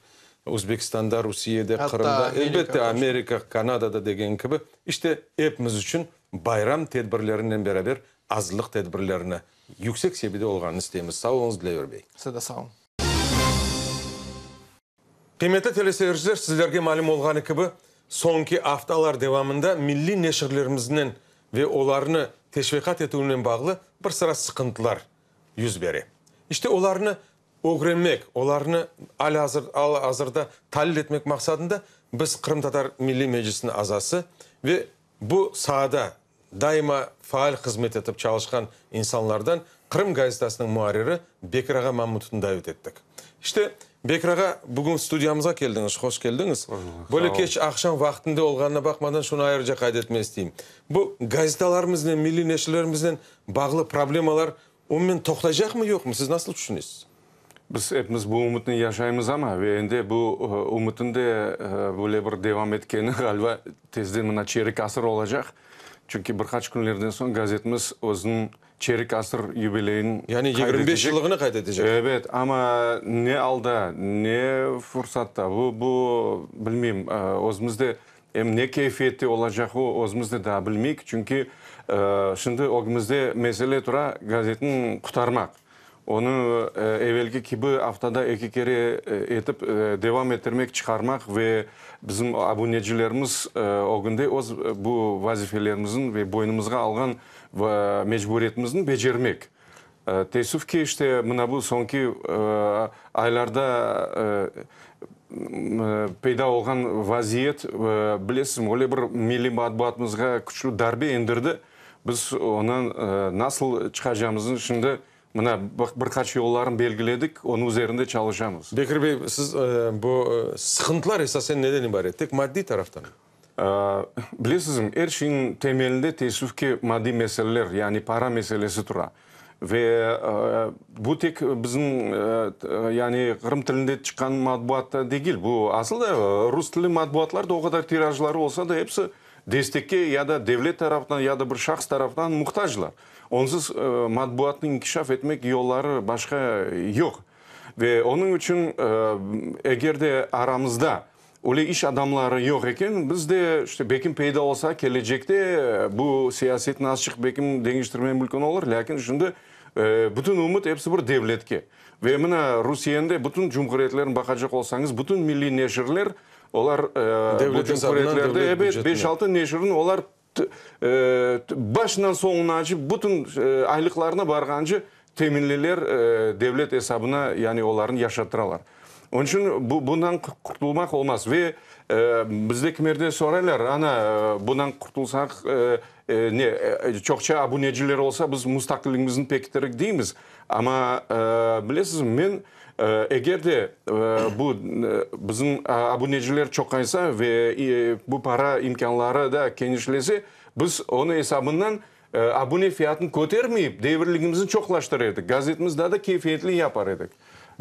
Özbekistanda, Rusiyede, Qırımda, elbette, Amerika, Kanadada degen kibi. İşte, epimiz içün bayram tedbirlerinen beraber azırlıq tedbirlerini yüksek seviyede olğanını isteymiz. Sağ oluñız, Dilâver bey. Siz de sağ oluñ. Qıymetli teleseyirciler, sizlerge malüm olğanı kibi, soñki aftalar devamında milliy neşirlerimiznen ve olarnı teşviqat etüvnen bağlı bir sıra sıqıntılar yüz bere. İşte olarnı ögrenmek, olarnı al-azır al-azırda talil etmek maqsadında biz Qırımtatar Milliy Meclisiniñ azası ve bu saada daima faal hızmet etip çalışqan insanlardan Qırım gazetasınıñ muarriri Bekir ağa Mamutovnı davet ettik. İşte, Bekir ağa, bugün studiyamızğa keldiñiz, hoş keldiñiz. Böyle keç aqşam vaqtında olğanına baqmadan şunı ayrıca qayd etmege isteyim. Bu gazetalarımıznen, milliy neşirlerimiznen bağlı problemalar umumen toqtaycaqmı, yoqmı, siz nasıl tüşünesiz? Biz epimiz bu ümütnen yaşaymız amma, ve endi bu ümütniñ de böyle bir devam etkeni, ğaliba, tezden mına çerik asır olacaq. Çünki bir qaç künlerden soñ gazetimiz özüniñ çerik asır yubileyin Yani qayd 25 etecek. yıllığını qayd etecek. Ebet, amma ne alda, ne fursatta, bu, bu, bilmeyim, özümiz de. Em ne keyfiyette olacaq o, özümiz de daa bilmeyik, çünki şimdi ögümizde mesele tura, gazetni qurtarmaq. Onı evelki kibi aftada eki kere etip devam ettirmek, çıqarmaq ve bizim abunecilerimiz ögünde öz bu vazifelerimizni ve boynumızğa alğan mecburiyetimizni becermek. Teessüf ki, işte, mına bu soñki aylarda peyda olğan vaziyet, bilesizmi, öyle bir milliy matbuatımızğa küçlü darbe endirdi. Biz ondan nasıl çıqacağımıznı şimdi mına bir qaç yollarını belgiledik, onıñ üzerinde çalışamız. Bekir bey, siz bu sıqıntılar esasen neden ibaret? Tek maddiy taraftanmı? Bilesizmi, er şeyniñ temelinde, teessüf ki, maddiy meseleler, yani para meselesi tura. Ve bu tek bizim, yani qırım tilinde çıqqan matbuatta degil, bu asıl da rus tilli matbuatlar da o qadar tirajları olsa da, episi destekke ya da devlet tarafından, ya da bir şahs tarafından muhtaclar. Onsuz matbuatnıñ inkişaf etmek yolları başqa yoq. Ve onıñ içün eger de aramızda Öyle iş adamları yoq eken, biz de, işte, bekim peyda olsa, kelecekte bu siyasetni azçıq bekim deñiştirme mümkün olur, lâkin şimdi bütün ümüt episi bir devletke. Ve mına Rusiyeniñ de bütün cumhuriyetlerini baqacaq olsañız, bütün milliy neşirler, olar bu cumhuriyetlerde, ebet, beş-altı neşirni olar Başından soñunace bütün aylıqlarına barğance teminliler devlet esabına, yani olarnı yaşattıralar. Onıñ içün bundan qurtulmaq olmaz. Ve bizde kimerde soraylar, ana, bundan qurtulsaq, ne, çoqça abuneciler olsa, biz mustaqilligimizni pekitirik deymiz. Amma, bilesizmi, men Eger de bu bizim abuneciler çoqaysa ve bu para imkânları da kenişlese, biz onıñ esabından abune fiyatını kötermeyip, devirligimizni çoqlaştırır edik, gazetimizni daa da keyfiyetli yapar edik.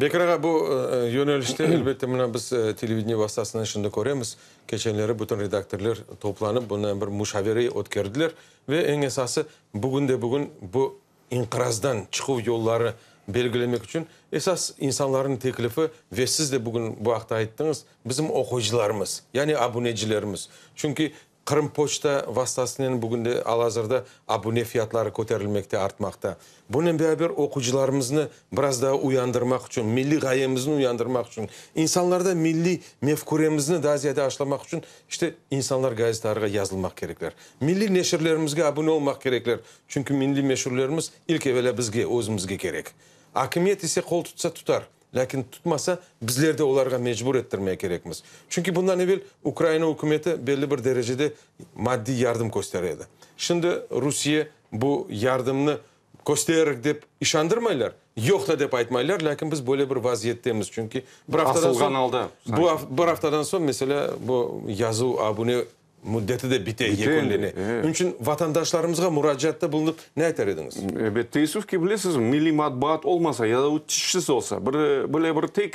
Bekir ağa, bu yönelişte, elbette, mına biz televideniye vastasınen şimdi köremiz, keçenleri bütün redaktorlar toplanıp, bundan bir muşavere ötkerdiler ve eñ esası, bugünde-bugün bu İnqirazdan çıquv yolları belgilemek içün esas insanlarnıñ teklifi ve siz de bugün bu aqta ayttıñız, bizim oquyıcılarımız, yani abunecilerimiz. Çünki Qırımpoçta vastasınen bugün de al-azırda abune fiyatları köterilmekte, artmaqta. Bunen beraber oquyıcılarımıznı biraz daa uyandırmaq içün, milliy ğayemizni uyandırmaq içün, insanlarda milliy mefküremizni daa ziyade aşlamaq içün, işte, insanlar gazetarğa yazılmaq kerekler. Milliy neşirlerimizge abune olmaq kerekler. Çünki milliy meşurlerimiz ilk evelâ bizge, özümizge kerek. Akimiyet ise qol tutsa tutar, lâkin tutmasa, bizler de olarğa mecbur ettirmeye kerekmiz. Çünki bundan evel Ukraina ükümeti belli bir derecede maddiy yardım köstere edi. Şimdi Rusiye bu yardımnı kösterir dep işandırmaylar, yoq da dep aytmaylar, lâkin biz böyle bir vaziyettemiz, çünki bir aftadan Asılğan soñ, alda, bu sanki. bir aftadan soñ, meselâ, bu yazuv, abune Müddeti de bite, Bite yekünlene. endi, evet. Onıñ içün vatandaşlarımızğa muracaatta bulunıp ne aytar ediñiz? Ebet, teessüf ki, bilesiz, milliy matbuat olmasa ya da o tişsiz olsa, bir, böyle bir tek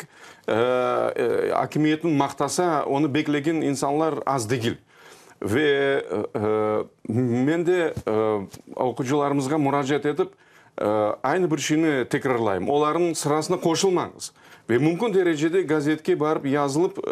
akimiyetni maqtasa, onı beklegen insanlar az degil. Ve men de oqucılarımızğa muracaat etip, Aynı bir şeyni tekrarlayım, olarnıñ sırasına qoşulmañız ve mümkün derecede gazetke barıp yazılıp,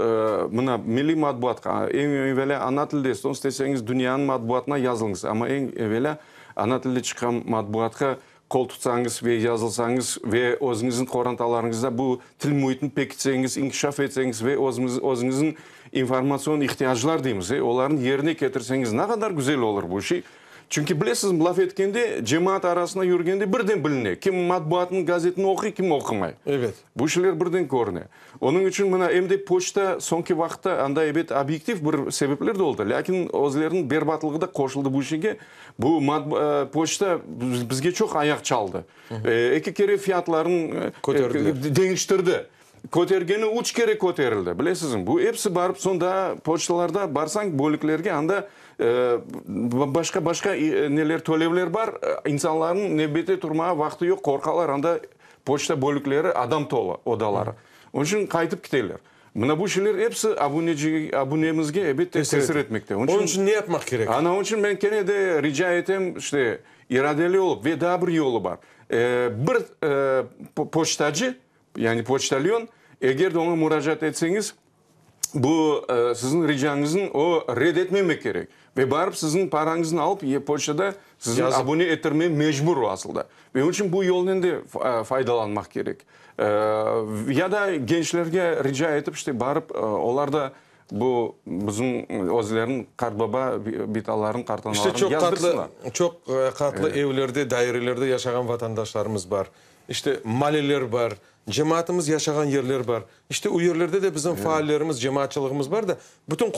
mına, milliy matbuatqa, eñ evelâ ana tilde, soñ isteseñiz dünyanıñ matbuatına yazılıñız, amma eñ evelâ ana tilde çıqqan matbuatqa qol tutsañız ve yazılsañız ve özüñizniñ qorantalarıñızda bu til müitini pekitseñiz, inkişaf etseñiz ve özüñizniñ informatsion ihtiyaclar deymiz, olarnı yerine ketirseñiz, ne qadar güzel olur bu şey. Çünki bilesizmi, laf etkende, cemaat arasında yürgende birden biline, kim matbuatnı, gazetni oquy, kim oqumay. Evet. Bu şeyler birden körüne. Onıñ içün mına em de poçta soñki vaqıtta, anda ebet obyektiv bir sebepler de oldı, lâkin özleriniñ berbatlığı da qoşuldı bu şeyge. Bu poçta bizge çoq ayaq çaldı. Eki kere fiyatlarını Köterdiler. deñiştirdi. Kötergeni üç kere köterildi, bilesizmi. Bu episi barıp soñ daa poçtalarda barsañ bölüklerge, anda başqa-başqa neler, tölevler bar, insanlarnıñ nevbette turmağa vaqtı yoq, qorqalar, anda poçta bölükleri adam tolu, odaları. Onıñ içün qaytıp kiteler. Mına bu şeyler episi abunecige, abunemizge ebette tesir etmekte. Onıñ içün ne yapmaq kerek? Ana, onıñ içün men kene de rica etem, işte, iradeli olıp, ve daa bir yolu bar. Bir poçtacı, Yani poçtalyon, eger de oña muracaat etseñiz, Bu siziñ ricañıznı o red etmemek kerek. Ve barıp siziñ parañıznı alıp e-poçtada sizni abune ettirmege mecbur o asılda. Ve onıñ içün bu yolnen de faydalanmaq kerek. Ya da gençlerge rica etip, işte, barıp olar da bu bizim özleriniñ qartbaba, bitaların, qartanaların İşte çoq yazdırsınlar. qatlı, çoq qatlı evlerde, dairelerde yaşağan vatandaşlarımız bar. İşte, maleler bar, cemaatımız yaşağan yerler bar. İşte, o yerlerde de bizim faallerimiz, cemaatçılığımız bar da, bütün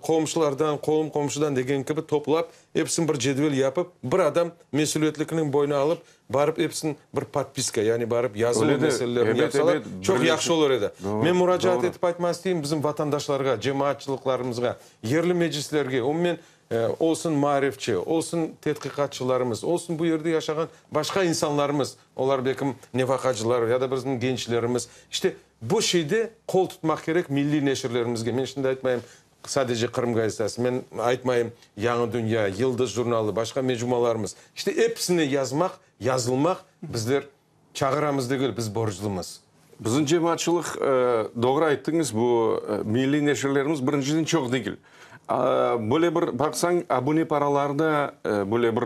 qomşulardan, qolum-qomşudan degen kibi toplap, episini bir cedvel yapıp, bir adam mesüliyetlikniñ boynuna alıp, barıp episini bir podpiska, yani barıp yazıluv meselelerini yapsalar, çoq yahşı olur edi. Men muracaat etip aytmaq isteyim bizim vatandaşlarğa, cemaatçılıqlarımızğa, yerli meclislerge, umumen, Olsun maarifçi, olsun tedqiqatçılarımız, olsun bu yerde yaşağan başqa insanlarımız, olar belkim nefaqacılar ya da bizim gençlerimiz, işte, bu şeyde qol tutmaq kerek milliy neşirlerimizge. Men şimdi aytmayım, sadece Qırım gazetası, men aytmayım Yañı dünya, Yıldız jurnalı, başqa mecmualarımız. İşte, episine yazmaq, yazılmaq bizler çağıramız degil, biz borclumız. Bizim cemaatçılıq, doğru ayttıñız, bu milliy neşirlerimiz birinciden çoq degil. Böyle bir baqsañ, abune paraları da böyle bir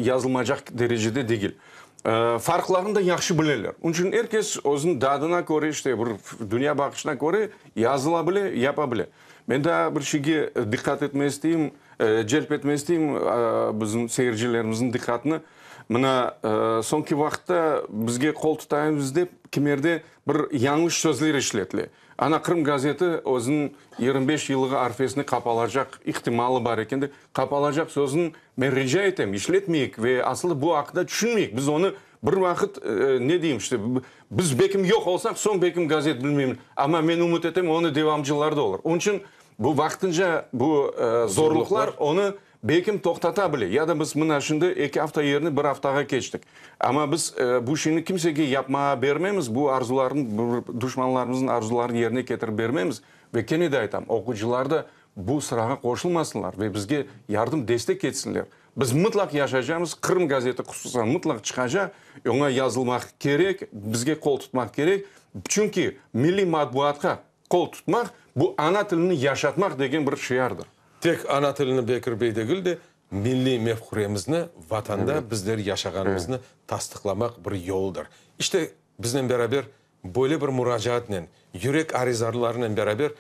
yazılmaycaq derecede degil. Farqlarını da yahşı bileler. Onıñ içün er kes özüniñ dadına köre, işte, bir dünya baqışına köre yazıla bile, yapa bile. Men daa bir şeyge diqqat etmege isteyim, celp etmege isteyim bizim seyircilerimizniñ diqqatını. Mına, soñki vaqıtta bizge qol tutayımız dep, kimerde bir yañlış sözler işletile. Ana, Qırım gazeti özüniñ 25 yıllığı arfesinde qapalacaq ihtimalı bar eken de, qapalacaq sözüni men rica etem, işletmeyik ve aslı bu aqta tüşünmeyik. Biz onı bir vaqıt, ne deyim, işte, biz bekim yoq olsaq, soñ bekim gazet bilmeyim, amma men ümüt etem, onı devamcıları da olur. Onıñ içün bu vaqtınca bu zorluqlar onı Belkim toqtata bile, ya da biz mına şimdi eki afta yerine bir aftağa keçtik. Amma biz bu şeyni kimsege yapmağa bermemiz, bu arzularnı, duşmanlarımıznıñ arzularını yerine ketirip bermemiz. Ve kene de aytam, oqucılar da bu sırağa qoşulmasınlar ve bizge yardım, destek etsinler. Biz mıtlaq yaşaycamız, Qırım gazeti hususan mıtlaq çıqacaq, oña yazılmaq kerek, bizge qol tutmaq kerek, çünki milliy matbuatqa qol tutmaq, bu ana tilini yaşatmaq degen bir şiardır. Tek ana tilini Bekir bey degil de, milliy mefküremizni, Vatanda bizler yaşağanımıznı tasdıqlamaq bir yoldır. İşte, biznen beraber böyle bir muracaatnen, yürek arizarlarınen beraber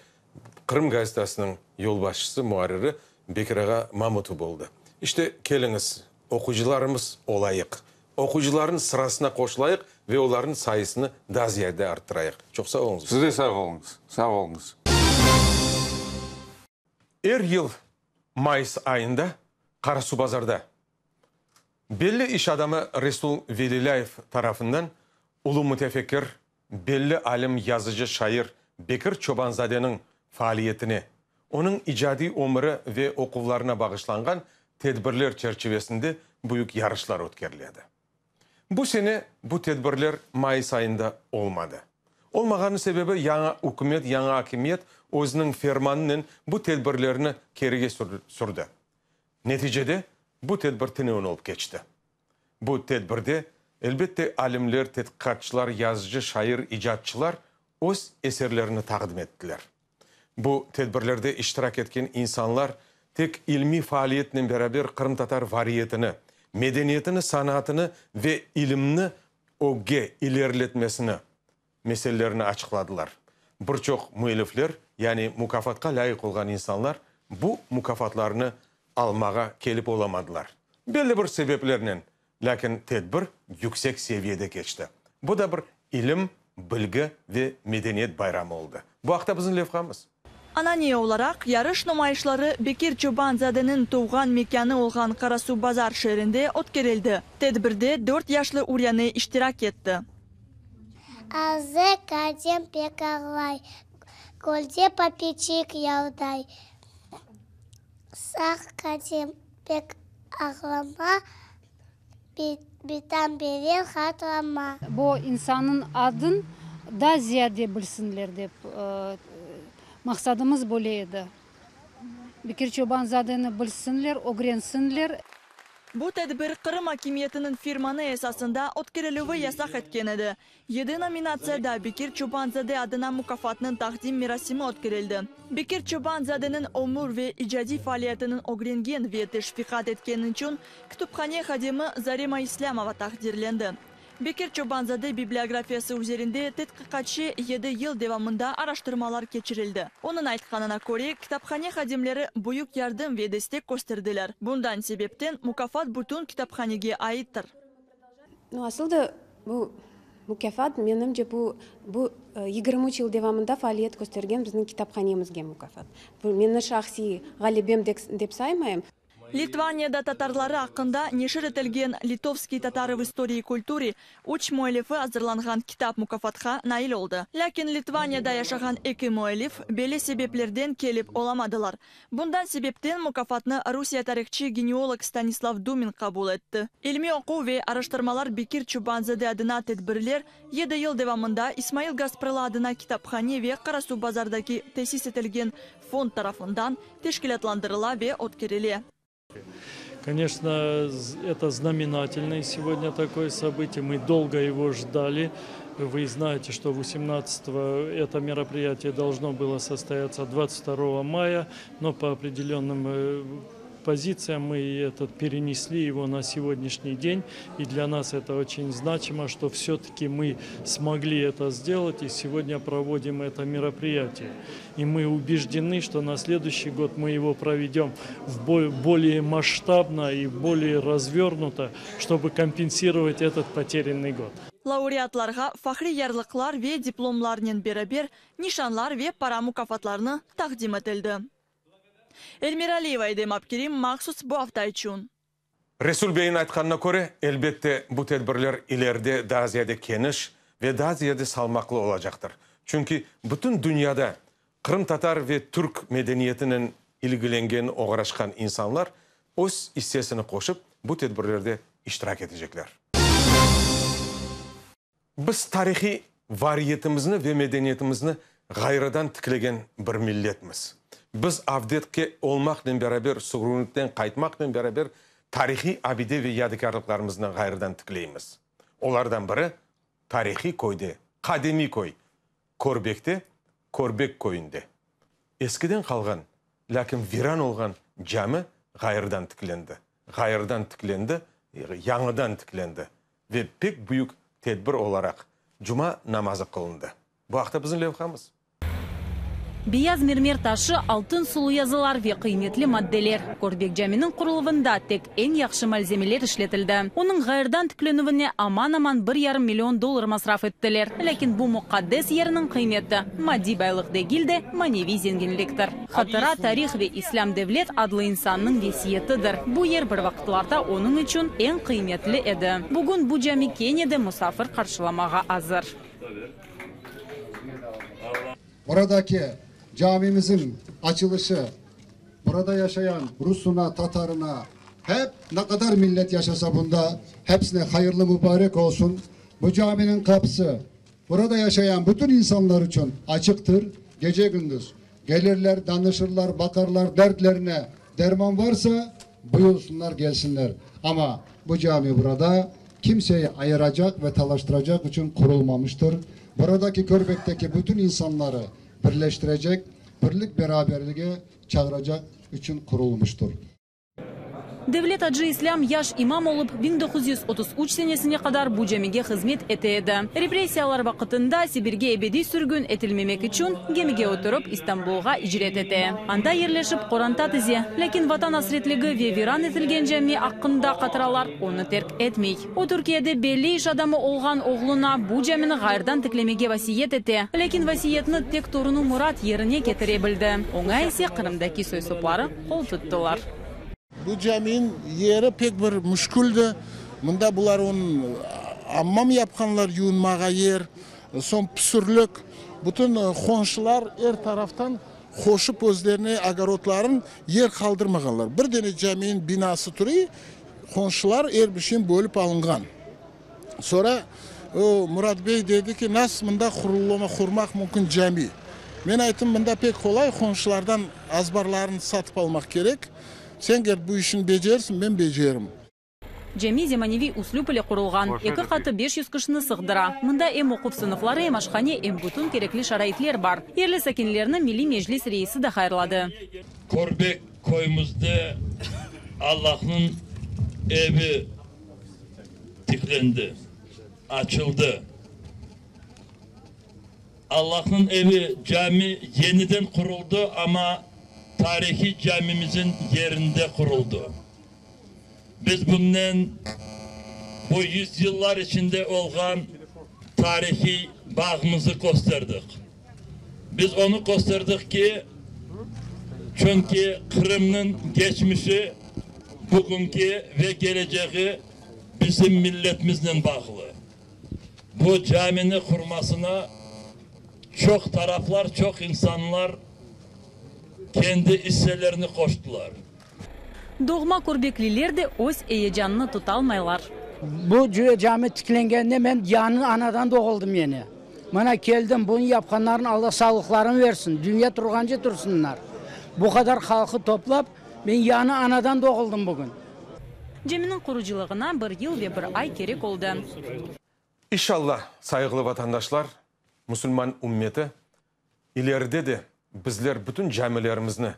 Qırım gazetasınıñ yolbaşçısı, muarriri Bekir ağa Mamutov oldı. İşte, keliñiz, oquyıcılarımız olayıq, oquyıcılarnıñ sırasına qoşulayıq ve olarnıñ sayısını daa ziyade arttırayıq. Çoq sağ oluñız. Siz de sağ oluñız. Sağ oluñız. Er yıl mayıs ayında Qarasuvbazarda belli iş adamı Resul Velilâyev tarafından ulu mütefekkir, belli alim, yazıcı, şair Bekir Çoban-zadeniñ faaliyetine, onıñ icadiy ömüri ve oquvlarına bağışlanğan tedbirler çerçivesinde büyük yarışlar ötkeriledi. Bu sene bu tedbirler mayıs ayında olmadı. Olmağanı sebebi yañı ükümet, yañı akimiyet özüniñ fermanınen bu tedbirlerni kerige sürdi. Neticede bu tedbir tünevin olıp keçti. Bu tedbirde, elbette, alimler, tedqiqatçılar, yazıcı, şair, icatçılar öz eserlerini taqdim ettiler. Bu tedbirlerde iştirak etken insanlar tek ilmiy faaliyetnen beraber qırımtatar variyetini, medeniyetini, sanatını ve ilimni ögge ileriletmesini meselelerini açıqladılar. Bir çoq müellifler, yani mukâfatqa lâyıq olğan insanlar bu mukâfatlarnı almağa kelip olamadılar. Belli bir sebeplernen, lâkin tedbir yüksek seviyede keçti. Bu da bir ilim, bilgi ve medeniyet bayramı oldı. Bu aqta bizim levhamız. Anane olaraq, yarış numayışları Bekir Çoban-zadeniñ tuvğan mekânı olğan Qarasuvbazar şeerinde ötkerildi. Tedbirde dört yaşlı Uryane iştirak etti. Azı kadem pek ağlay, Gölde papiçik yavday. Sağ kadem pek ağlama, Bitam berer hatlama. Bu insannıñ adın daa ziyade bilsinler dep, maqsadımız böyle edi. Bekir Çoban-zadeni bilsinler, ögrensinler. Bu tedbir Qırım akimiyetiniñ firmanı esasında ötkerilüvi yasaq etken edi. Yedi nominatsiyada Bekir Çoban-zade adına mukâfatnıñ taqdim merasimi ötkerildi. Bekir Çoban-zadeniñ ömür ve icadiy faaliyetiniñ ögrengen ve teşviqat etken içün kütüphane hadimi Zarema İslâmova taqdirlendi. Bekir Çoban-zade bibliografiyası üzerinde tedqiqatçı yedi yıl devamında araştırmalar keçirildi. Onıñ aytqanına köre, kitaphane hadimleri büyük yardım ve destek kösterdiler, bundan sebepten mukâfat bütün kitaphanege aittir. Nu, asıl da bu mukâfat, menimce, bu, bu 23 yıl devamında faaliyet köstergen bizniñ kitaphanemizge mukâfat. Bu meni şahsiy ğalebem dep saymayım. Litvaniyada tatarları aqqında neşir etilgen Litovskiy tatarı v istorii i kulture üç müellifi azırlanğan kitap mukâfatqa nail oldı. Lâkin Litvaniyada yaşağan eki müellif belli sebeplerden kelip olamadılar. Bundan sebepten mukâfatnı Rusiye tarihçı-geneolog Stanislav Dumin qabul etti. İlmiy oquv ve araştırmalar Bekir Çoban-zade adına tedbirler yedi yıl devamında İsmail Gaspralı adına kitaphane ve Qarasuvbazardaki tesis etilgen fond tarafından teşkilâtlandırıla ve ötkerile. Конечно, это знаменательное сегодня такое событие. Мы долго его ждали. Вы знаете, что 18 это мероприятие должно было состояться 22 мая, но по определенным позициям мы этот перенесли его на сегодняшний день. И для нас это очень значимо, что все-таки мы смогли это сделать и сегодня проводим это мероприятие. И мы убеждены, что на следующий год мы его проведем в более масштабно и более развернуто, чтобы компенсировать этот потерянный год. Laureatlarğa fahriy yarlıqlar ve diplomlarnen beraber nişanlar ve para mukâfatlarını taqdim etildi. Elmira Aliyeva, Edem Abkerim, mahsus bu afta içün. Resul beyniñ aytqanına köre, elbette, bu tedbirler ileride daa ziyade keniş ve daa ziyade salmaqlı olacaqtır. Çünki bütün dünyada qırımtatar ve türk medeniyetinen ilgilengen, oğraşqan insanlar öz issesini qoşıp, bu tedbirlerde iştirak etecekler. Biz tarihiy variyetimizni ve medeniyetimizni ğayrıdan tiklegen bir milletmiz. Biz avdetke olmaqnen beraber, sürgünlikten qaytmaqnen beraber tarihiy abide ve yadikârlıqlarımıznı ğayrıdan tikleymiz. Olardan biri, tarihiy köyde, qadimiy köy, Körbekte, Körbek köyünde. Eskiden qalğan, lâkin viran olğan cami ğayrıdan tiklendi. Ğayrıdan tiklendi, yañıdan tiklendi ve pek büyük tedbir olaraq cuma namazı qılındı. Bu aqta bizim levhamız. Beyaz mermer taşı, altın sulu yazılar ve qıymetli maddeler. Körbek caminiñ quruluvında tek eñ yahşı malzemeler işletildi. Onıñ ğayrıdan tiklenüvine aman-aman bir yarım million dollar masraf ettiler. Lâkin bu muqaddes yerniñ qıymeti maddiy baylıq degil de, maneviy zenginliktir. Hatıra, tarih ve İslâm Devlet adlı insannıñ vesiyetidir. Bu yer bir vaqıtlarda onıñ içün eñ qıymetli edi. Bugün bu cami kene de musafir qarşılamağa azır. Buradaki camimizin açılışı burada yaşayan rusuna, tatarına, hep ne qadar millet yaşasa bunda, hepsine hayırlı mübarek olsun. Bu caminin qapısı burada yaşayan bütün insanlar içün açıqtır, gece-gündüz kelirler, danışırlar, baqarlar, dertlerine derman varsa, buyursunlar, kelsinler. Ama bu cami burada kimseyi ayıracaq ve talaştıracaq içün qurulmamıştır. Buradaki Körbekteki bütün insanları birleştirecek, birlik-beraberlige çağıracaq içün qurulmıştır. Devlet Acı İslâm yaş imam olıp, 1933 senesine qadar bu camige hızmet ete edi. Repressiyalar vaqıtında Sibirge ebediy sürgün etilmemek içün gemige oturıp İstanbulğa icret ete. Anda yerleşip qoranta tize. Lâkin Vatan asretligi ve viran etilgen cami aqqında hatıralar onı terk etmey. O, Türkiyede belli iş adamı olğan oğluna bu camini ğayrıdan tiklemege vasiyet ete. Lâkin vasiyetni tek torunı Murat yerine ketire bildi. Oña ise Qırımdaki soy-sopları qol tuttılar. Bu caminiñ yeri pek bir müşküldi. Mında bular onıñ ammam yapqanlar, yuvunmağa yer, soñ püsürlik. Bütün qonşular er taraftan qoşıp özlerine ogorodların yer qaldırmağanlar. Bir dene caminiñ binası turuy, qonşular er bir şeyin bölüp alınğan. Sonra o Murat bey dedi ki, nasıl mında qurulma, qurmaq mümkün cami? Men ayttım, mında pek qolay, qonşulardan azbarlarını satıp almaq kerek. Sen eger bu işni becersiñ, men becerim. Cami zemaneviy üslüp ile qurulğan, eki qatı 500 kişini sığdıra. Mında em oquv sınıfları, em aşhane, em bütün kerekli şaraitler bar. Yerli sakinlerni Milliy Meclis reisi de hayırladı. Körbek köyümizde Allahnıñ evi tiklendi, açıldı. Allahnıñ evi, cami yeniden quruldı, amma tarihiy camimizin yerinde quruldı. Biz bunnen bu yüzyıllar içinde olğan tarihiy bağımızı kösterdik. Biz onı kösterdik ki, çünki Qırımnıñ keçmişi, bugünki ve keleceği bizim milletimiznen bağlı. Bu camini qurmasına çoq taraflar, çoq insanlar kendi isselerini qoştılar. Doğma körbekliler de öz eyecanını tutalmaylar. Bu cami tiklengeninde men yañı anadan doğuldım ene. Mına keldim, bunı yapqanlarnıñ Alla sağlıqlarını versin, dünya turğance tursınlar. Bu qadar halqı toplap, men yañı anadan doğuldım bugün. Caminiñ qurucılığına bir yıl ve bir ay kerek oldı. İnşallah, sayğılı vatandaşlar, musulman ümmeti, ileride de bizler bütün camilerimizni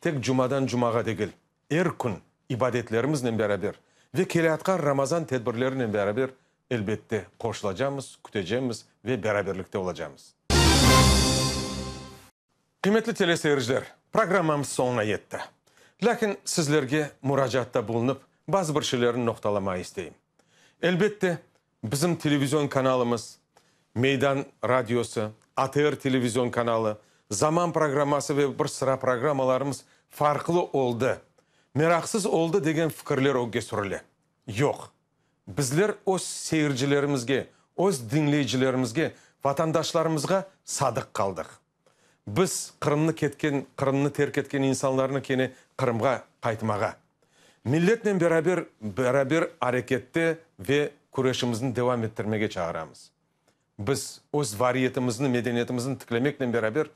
tek cumadan cumağa degil, er kün ibadetlerimiznen beraber ve keleyatqan Ramazan tedbirlerinen beraber, elbette, qoşulacamız, kütecemiz ve beraberlikte olacamız. Qıymetli teleseyirciler, programmamız soñuna yetti. Lâkin sizlerge muracaatta bulunıp, bazı bir şeylerni noqtalamağa isteyim. Elbette, bizim televizion kanalımız, Meydan radiosı, ATR televizion kanalı, Zaman programması ve bir sıra programmalarımız farqlı oldı, meraqsız oldı degen fikirler ögge sürüle. Yoq. Bizler öz seyircilerimizge, öz diñleyicilerimizge, vatandaşlarımızğa sadıq qaldıq. Biz Qırımnı ketken, Qırımnı terk etken insanlarnı kene Qırımğa qaytmağa, milletnen beraber beraber arekette ve küreşimizni devam ettirmege çağıramız. Biz öz variyetimizni, medeniyetimizni tiklemeknen beraber,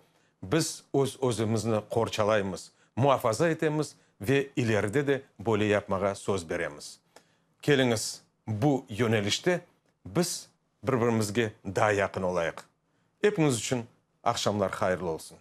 biz öz-özümizni qorçalaymız, muafaza etemiz ve ileride de böyle yapmağa söz beremiz. Keliñiz, bu yönelişte biz bir-birimizge daa yaqın olayıq. Epiñiz içün aqşamlar hayırlı olsun.